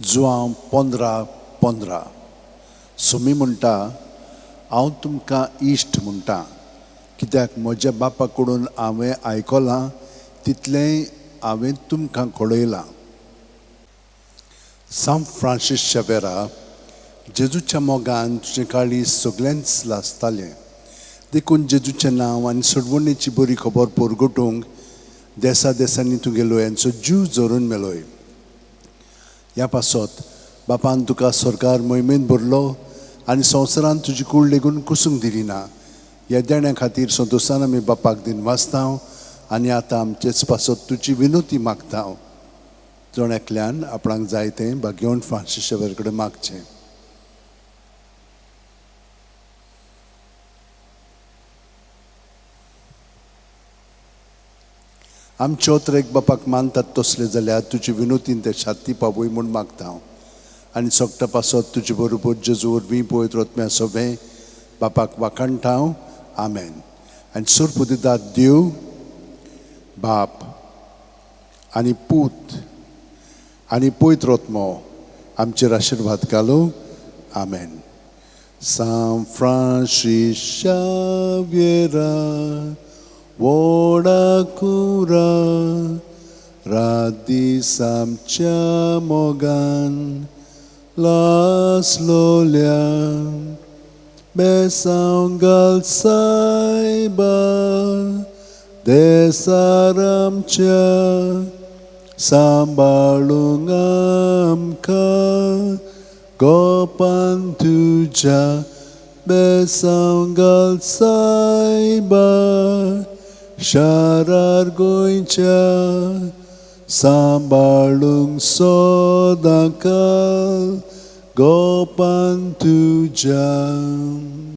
जुवांव 15:15. सोमी म्हणटा, हांव तुमकां इश्ट म्हणटा, कित्याक म्हज्या बापा कडून हांवें आयकलां तितलेंय हांवें तुमकां कळयलां. सांत फ्रांसीस शेवेरा, जेजूच्या मोगान तुजें काळीज सगळेंच लासतालें, देखून जेजूचें नांव आनी सोडवणेची बरी खबर परगटूंक देसा देसांनी तुगेलो यांचो जीव झरून मेलोय. ह्या पासत बापान तुका सरकार मोहिमेंत भरलो आनी संवसारांत तुजी कूड लेगून कुसूंक दिली ना. ह्या देण्या खातीर संतोशान आमी बापाक दिन वाचता आनी आतां आमचेच पासत तुजी विनोती मागता. जण एकल्यान आपणाक जाय तें भाग्यवंत फ्रांसीस शेवेर कडेन मागचें. आमच्यो एक बापाक मानतात तसले जाल्यार तुजी विनोतीन ते छाती पावय म्हूण मागता हांव आनी सोगटा पासत तुजे बरोबर जेजू वरवीं पवित्र आत्म्या सोबें बापाक वाखाणटा हांव. आमेन. आनी सोरपुदिदात देव बाप आनी पूत आनी पवित्र आत्मो आमचेर आशिर्वाद घालूं. आमेन. सांत फ्रांसीस शाव्येरा व्हडा कुरा रात दीस आमच्या मोगान लासलोल्या बेसांव घाल सायबा देसार आमच्या सांबाळूंक आमकां गोपान तुज्या बेसांव घाल सायबा शारार गोंयच्या सांबाळूंक सदांकाळ गोपान तुज्या.